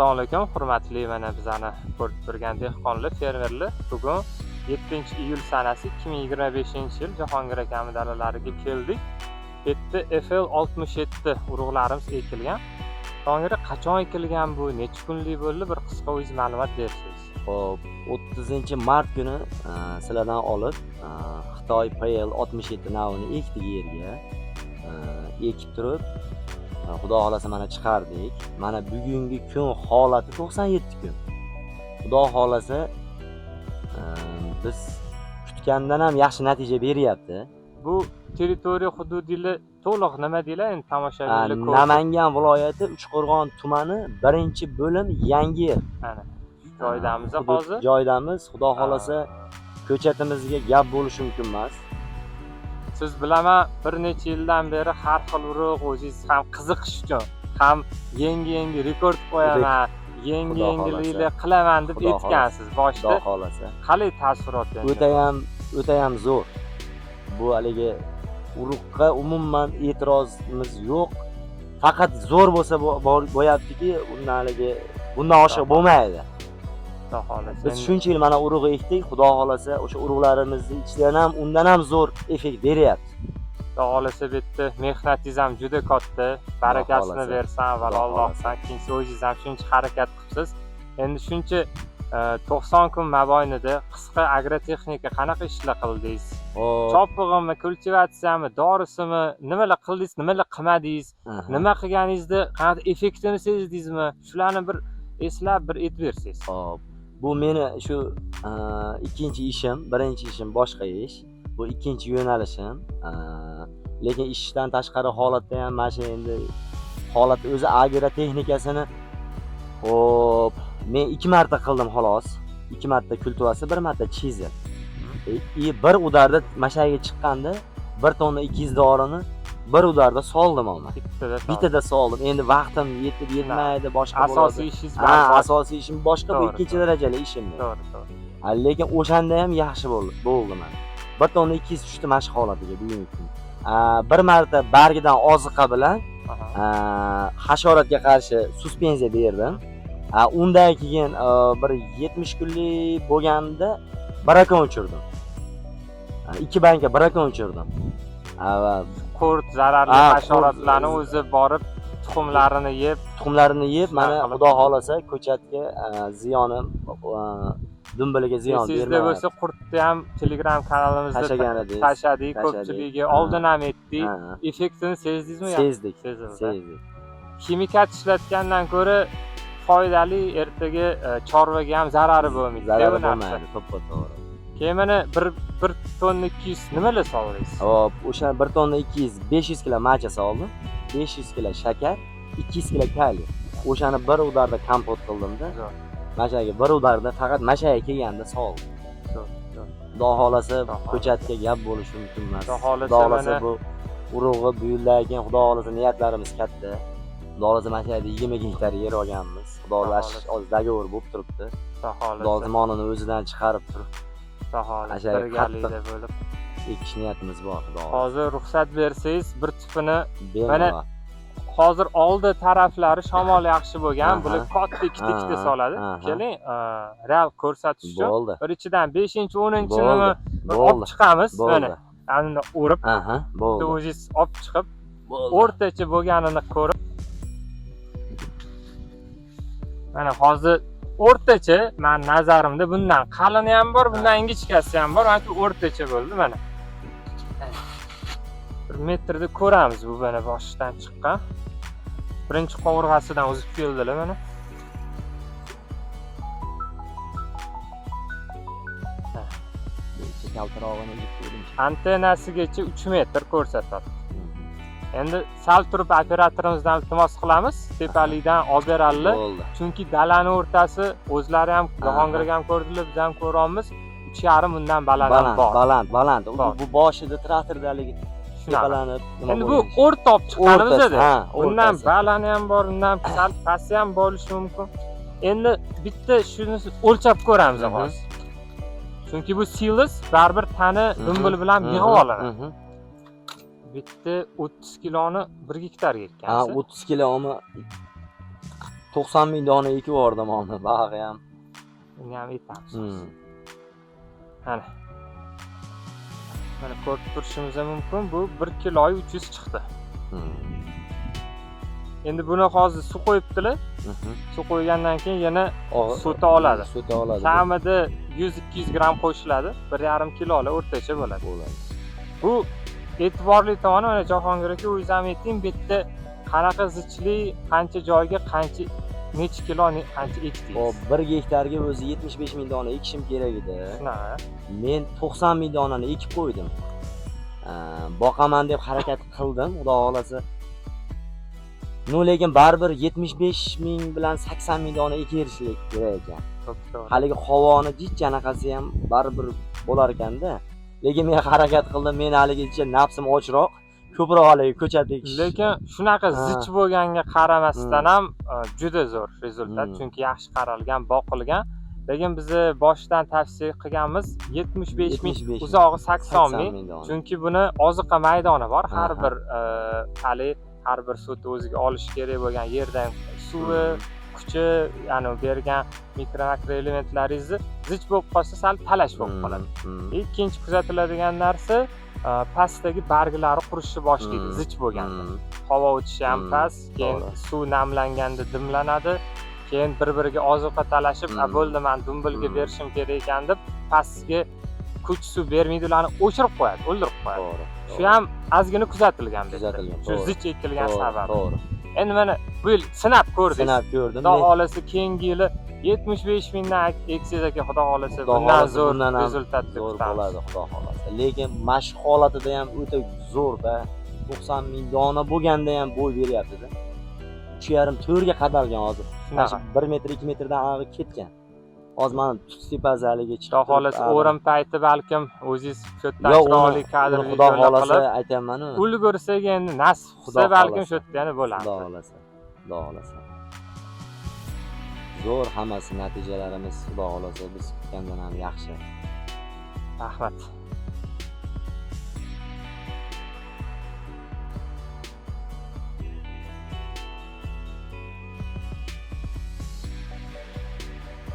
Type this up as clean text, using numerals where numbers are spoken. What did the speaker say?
Assalomu alaykum, hurmatli mana bizani ko'rib turgan dehqonlar, fermerlar. Bugun 7-iyul sanasi 2025-yil Jahongir akamning dalalariga keldik. Bu yerda FL 67 urug'larimiz ekilgan. Jahongir, qachon ekilgan bu? Necha kunlik bo'ldi? Bir qisqa o'zingiz ma'lumot bersangiz. Xo'p, 30-mart kuni sizlardan olib Xitoy PL 67 navini ekdik yerga. Ekib turib, Xudo xolasa mana chiqardik. Mana bugungi kun holati 97 kun. Xudo xolasa biz kutgandan ham yaxshi natija beryapti. Bu territoriya hududinglar to'liq nima deylar endi tomoshabinlar ko'rsin. Namangan viloyati Uchqo'rg'on tumani 1-bo'lim Yangiyer. Mana joydamiz hozir. Joydamiz. Xudo xolasa ko'chatimizga gap bo'lishi mumkin emas. Siz bilaman, bir necha yildan beri har xil urug' o'zingiz ham qiziqish uchun ham yangi rekord qo'yaman, yangi Xudo yangiliklar qilaman deb Xudo aytgansiz Xudo boshida. xolasa. Qalay taassurot endi? O'tayam zo'r. Bu haligi urug'ga umuman e'tirozimiz yo'q. Faqat zo'r bo'lsa bo'lyaptiki, undan haligi bundan oshiq bo'lmaydi. Xudo xolasa. Biz shuncha yil mana urug' ekdik, Xudo xolasa o'sha urug'larimizni ichidan ham undan ham zo'r effekt beryapti. Xudo xolasa bu yerda mehnatingiz ham juda katta, barakasini Xudo xohlasa. bersin avval Xudo Allohdan, keyingi o'zingiz ham shuncha harakat qilibsiz. Endi shuncha 90 kun mobaynida qisqa agrotexnika qanaqa ishlar qildingiz? Xo'p. Chopig'imi, kultivatsiyami, dorisimi, nimalar qildingiz, nimalar qilmadingiz? Nima qilganingizda qanaqa effektini sezdingizmi? Shularni bir eslab bir aytib bersangiz. Xo'p, bu meni shu ikkinchi ishim, birinchi ishim boshqa ish. Bu ikkinchi yo'nalishim. Lekin ishdan tashqari holatda ham mana shu endi holat o'zi agrotexnikasini xo'p, men 2 marta qildim xolos. 2 marta kultivatsiya, 1 marta chizel. Bir udarda mashaga chiqqanda 1 tonna 200 dorini bir udarda soldim ammo. Bittada soldim. Bittada soldim. Endi vaqtim yetib yetmaydi, boshqa bo'ladi. Asosiy ishingiz Ha, asosiy ishim boshqa, bu ikkinchi darajali ishim. To'g'ri, to'g'ri. Lekin o'shanda ham yaxshi bo'ldi mana. 1 tonna 200 tushdi mana shu holatiga bugungi kun. Bir marta bargidan oziqa bilan hasharotga qarshi suspenziya berdim. Undan keyin bir 70 kunlik bo'lganda barakon uchirdim. 2 banka barakon uchirdim. Qurt, zararli hasharotlarni o'zi borib tuxumlarini yeb, tuxumlarini yeb, mana qilib. Xudo xolasa ko'chatga ziyoni dumbiliga ziyon Esingizda bermayapti. bo'lsa, qurtni ham Telegram kanalimizda Tashlagan edingiz. tashladik, ko'pchiligiga oldin ham aytdik. Effektini sezdingizmi? Sezdik. Sezildi. Sezdik. Ximikat ishlatgandan ko'ra foydali, ertaga chorvaga ham zarari bo'lmaydi. Zarari bu narsa. bo'lmaydi, to'ppa-to'g'ri. Keyin mana 1 tonna 200 nimalar soldingiz? Hop, o'sha 1 tonna 200, 500 kilo macha soldim, 500 kilo shakar, 200 kilo kaliy. O'shani bir udarda kompot qildimda. Mashaga bir udarda faqat mashaga kelganda soldim. Zo'r, zo'r. Xudo xolasa Xudo xolasa. ko'chatga gap bo'lishi mumkin emas. Xudo xolasa Xudo xolasa mana bu urug'i bu yildan keyin Xudo xolasa niyatlarimiz katta. Xudo xolasa mana shu yerda 20 gektar yer olganmiz. Xudo xolasa hozir договор bo'lib turibdi. Xudo Xudo xolasa. zamonini o'zidan chiqarib turib Xudo xolasa Ashaya birgalikda qattiq bo'lib. ekish niyatimiz bor, Xudo xolasa. Hozir ruxsat bersangiz bir tupini Bemalol. mana hozir oldi taraflari shamol yaxshi bo'lgan, bular katta ikkita-ikkita soladi. Keling, real ko'rsatish uchun Bo'ldi. bir ichidan 5-chi, 10-chinimi Bo'ldi. olib chiqamiz. Mana Bo'ldi. ana o'rib, Bo'ldi. o'zingiz olib chiqib, Bo'ldi. o'rtacha bo'lganini ko'rib. Mana hozir o'rtacha, men nazarimda bundan qalini ham bor, bundan ingichkasi ham bor, mana shu o'rtacha bo'ldi mana. 1 metrda ko'ramiz bu mana boshidan chiqqan. Birinchi qovurg'asidan uzib keldilar mana. Kaltirog'ini uzib qo'ydim. Antennasigacha 3 metr ko'rsatadi. Endi sal turib operatorimizdan iltimos qilamiz, tepalikdan olib beradilar. Bo'ldi. Chunki dalani o'rtasi o'zlari ham Jahongir ham ko'rdilar, biz ham ko'ryapmiz. 3,5 bundan baland ham Baland, bor. baland, baland. Bor. Bu boshida traktorda Shunaqa. tepalanib nima Endi bu bo'lgan. o'rta olib chiqqanimiz edi. Ha, Bundan o'rtasi. balani ham bor, undan sal pasti ham bo'lishi mumkin. Endi bitta shuni o'lchab ko'ramiz hozir. Chunki bu silos baribir tani dumbil bilan yig'ib olinadi. Bitta 30 kiloni 1 gektarga Ha, ekkansiz. 30 kilomi 90 ming dona ekib yubordim uni, bag'i ham. Uni ham aytamiz. Mana. Mana ko'rib turishimiz mumkin. Bu 1 kilo 300 chiqdi. Endi buni hozir suv qo'yibdilar. Suv qo'ygandan keyin yana so'ta oladi. So'ta oladi. Kamida 100-200 gramm qo'shiladi. 1,5 kiloli o'rtacha bo'ladi. Bo'ladi. Bu e'tiborli tomoni, mana Jahongir aka, o'zingiz ham ayting, bu yerda qanaqa zichlik, qancha joyga qancha, necha kilo, qancha ekdingiz? Hop, 1 gektarga o'zi 75 ming dona ekishim kerak edi. Shunaqa. Men 90 ming donani ekib qo'ydim. Boqaman deb harakat qildim, Xudo xohlasa. Ну, lekin baribir 75 ming bilan 80 ming dona ekiverishlik kerak ekan. To'ppa-to'g'ri. Haligi havoni jicha anaqasi ham baribir bo'lar ekanda. Lekin men harakat qildim, men haligi jicha nafsim ochroq, ko'proq haligi ko'chat ekish. Lekin shunaqa zich bo'lganga qaramasdan ham juda zo'r результат, chunki yaxshi qaralgan, boqilgan. Lekin bizni boshidan tavsiya qilganmiz 75 ming, 75 ming. Uzog'i 80 ming. Ming dona. Chunki buni oziqa maydoni bor. Har bir haligi har bir suvni o'ziga olishi kerak bo'lgan yerdan suvi, kuchi, ya'ni bergan mikro makro elementlaringizni zich bo'lib qolsa, sal talash bo'lib qoladi. Ikkinchi kuzatiladigan narsa, pastdagi barglari qurishni boshlaydi zich bo'lganda. Havo o'tishi ham past, keyin suv namlanganda dimlanadi, keyin bir biriga ozuqa talashib, "A, bo'ldi, man dumbilga berishim kerak ekan", deb pastga kuch suv bermaydi, ularni o'chirib qo'yadi, o'ldirib qo'yadi. Shu ham ozgina kuzatilgan bu yerda. Kuzatilgan, Shu to'g'ri. zich ekilgan sabab. To'g'ri. Endi mana bu yil sinab ko'rdingiz. Sinab ko'rdim. Xudo xohlasa, keyingi yili 75 mingdan eksangiz aka, Xudo xohlasa, Xudo bundan xohlasa, zo'r bundan ham результат ni zo'r kutamiz. bo'ladi, Xudo xohlasa. Lekin mana shu holatida ham o'ta zo'rda, 90 ming dona bo'lganda ham bo'y beryapti-da. 3,5 4 ga qadalgan hozir. Mana shu Shunaqa. 1 metr, 2 metrdan arig'i ketgan. Hozir mana tut tepasi haligi chiqib Xudo xohlasa, turib, o'rim payti balkim o'zingiz shu yerdan Yo'q, chiroyli kadr, uni Xudo videolar xohlasa qilib aytyapman-u. ulgursak, endi nasib Xudo qilsa, balkim xohlasa. shu yerda yana bo'lamiz. Xudo xohlasa. Xudo xohlasa. Zo'r hammasi, natijalarimiz, Xudo xohlasa, biz kutgandan ham yaxshi. Rahmat.